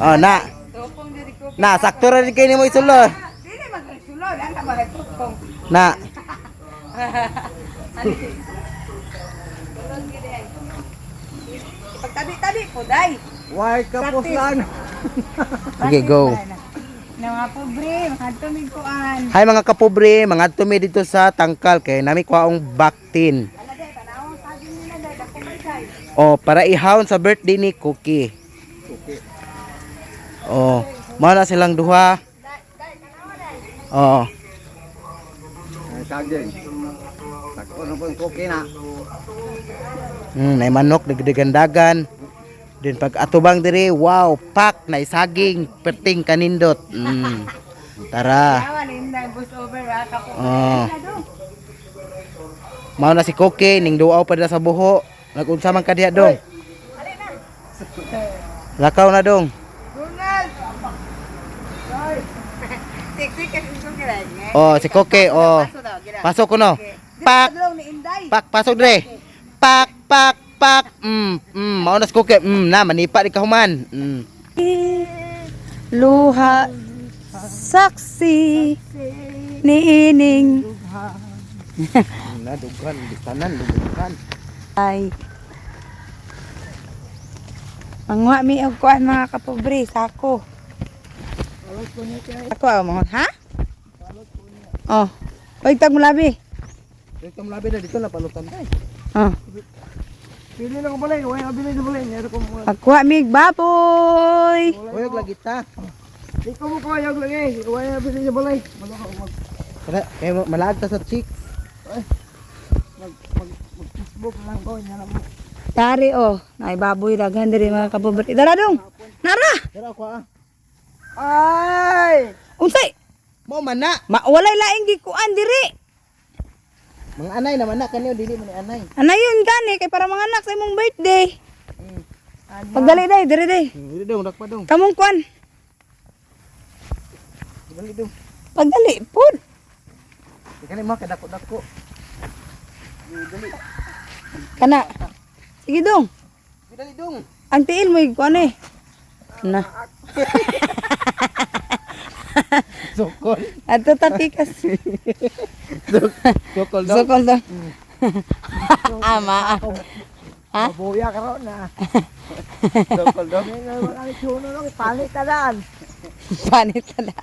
Oh, na. Na, sakto ra rin kayo nimo isulod. Dili magsulod, ang kabay tukong. Na. Pagtabi-tabi po, day. Why ka po Practice. Sige, go. Na mga pobre, mga tumigkuan. Hi mga kapobre, mga tumi dito sa Tangkal kay nami kwaong baktin. Ala day, tanawang saging nila day, dako may day. Oh, para ihawon sa birthday ni Cookie. Oh, mao na silang duha. Oh, Ay, saging. Sakto na po yung cookie na. Nay manok dagdagan-dagan. Din pag atubang diri, wow, pak na saging, perting kanindot. Tara. Tawa ninday voice over ra ka po. Oh. Mao na si Cookie ning duaw pa dira sa buho. Nagunsa man ka diha dong? Lakaw na dong. Ronald. Sexy kasi kung kailan. Oh, si Cookie, oh. Paso daw, gira. Pasok ko no. Pak, Dili ni Inday. pak, pasok dre. Pak, pak, pak. Mao na si Cookie. Na manipa di ka human. Luha saksi ni ining Na dughan, tanan dughan. ay Manguha mi og kuan mga kapobre sako. Sako ah, mo ha? Oh. Oy tag mulabi. Dito mlabi na dito na palutan tay. Oh. Pili na ko pala eh. Why bili na pala eh. Meron ko mga. Pagkuha mi og baboy. Uyog lagi ta. Di ko mo kayag lang eh. Why bili na pala eh. Malo ka mag Tara, kay malaag ta sa chicks. mag mag mag Facebook lang ko. Yan mo. Tari oh, nay baboy daghan diri mga kapobre. Dara dong. Nara. Tara ko ah. Ay! Unsay? Mao man na. Ma walay laing gikuan diri. Mga anay naman na kanyo dili man ni anay. Anayon gani kay para mga anak sa imong birthday. Pagdali day, diri day. Dili dong, dakpa dong. Kamong kuan. Dili dong. Pagdali pod. Kani mo kadako dako. Kana. Sige dong. Dili dong. Ang tiil mo kuan eh. Na. Sokol. Ato tatikas. Sokol dong. Sukol dong. Ama. Ha? Mabuya ka ron na. Sokol dong. Wala ni Chuno lang. Palit na daan. Panit na.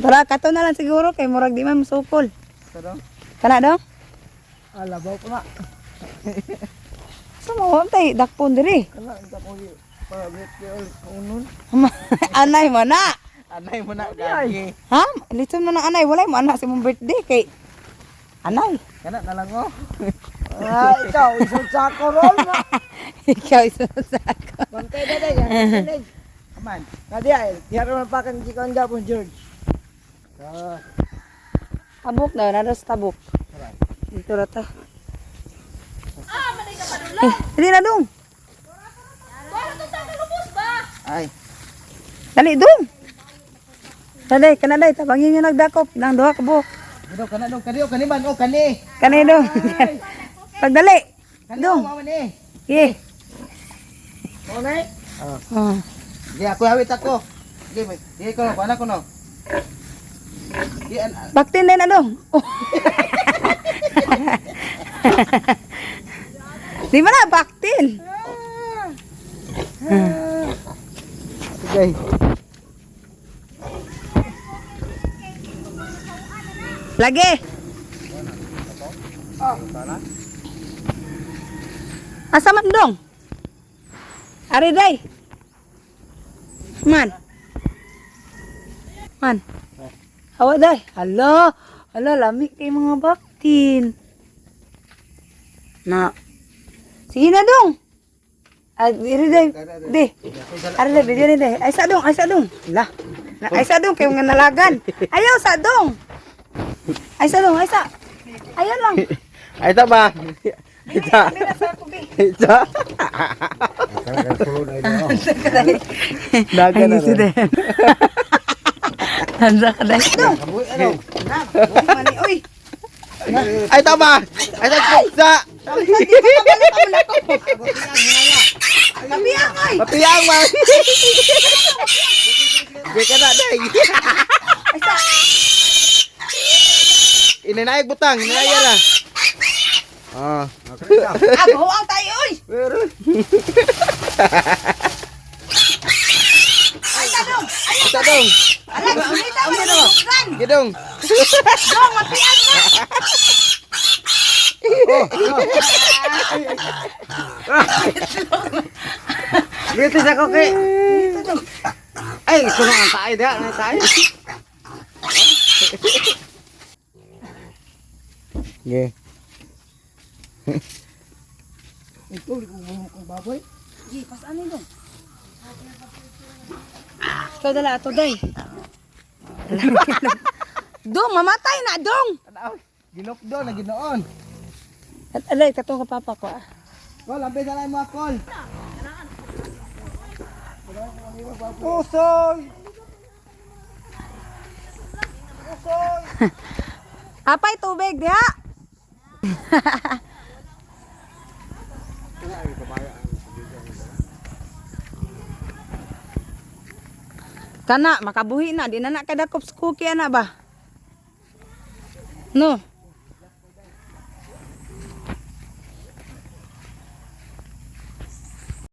Tara, kato na lang siguro kay murag di man masukol. Tara. Kana dong? Alabaw ko na. Sa mo wa tay dakpon diri. Kana, ito ko yung para birthday ulit ko nun. Anay mo na. Anay mo na gagi. Ha? Litson mo na anay, walay mo anak sa imong birthday kay anay. Kana na lang oh. Ah, ikaw, isang sako ron na. Ikaw isa sa ako. Bantay na day, yan. Sinig. Aman. Kadi ay, diyan naman pa kan jikon gapon George. Ah, Tabok na, nara sa tabok. Dito ra ta. Eh, dili na dong. Ay. Dali dong. Dali, kana day, tabangin yung nagdakop nang duha ka buhok. Dito kana dong kani oh kani man oh kani. Kani dong. Pagdali. Kani Dong. oh mama ni. Ye. Okay? Ah. Oh. Di ako hawit ako. Di di ko no, ana ko no. Di an Baktin din na dong. Oh. Di ba na baktin? Okay. Lagi. Asa man dong? Ari day. Man. Man. Hawa day. Hala. Hala, lami kay mga baktin. Na. Sige na dong. Ah, diri day. Di. Ari day, video ni day. Ay sa dong, ay sa dong. Hala. Na, ay sa dong kay mga nalagan. Ayaw sa dong. Ay sa dong, ay sa. Ayaw lang. Ay ta ba? Ita. Dili na sa ako, be. Ita. Daga na. ron. Handa ka dahil. Dong. Kabuy ano? Na, buhi man ni, oy. Ay ta ba? Ay ta sa. Ang sa di pa kabalo ka man ako. Kapiyang ay. Mapiyang man. Di ka na, day. Ay sa. Inanayag butang, inanayag na. Ah. Ah, buhuang tayo oy. Meron. Ay sa dong. Ay Ito dong. ala, sulita mo dong. Gidong. Dong, mapiyang na. Dito sa koke. Ay, suno ang tayo diha, ang tayo. Okay. Gi, pasaan ni dong. Ikaw dala ato day. Dong, mamatay na dong. Ginokdo na ginoon. Alay, katong ka papa ko ah. Kol, ampe sa lang mga kol. Pusoy. Apay tubig diha. Kana makabuhi na di na na kadakop sa cookie ana ba? No.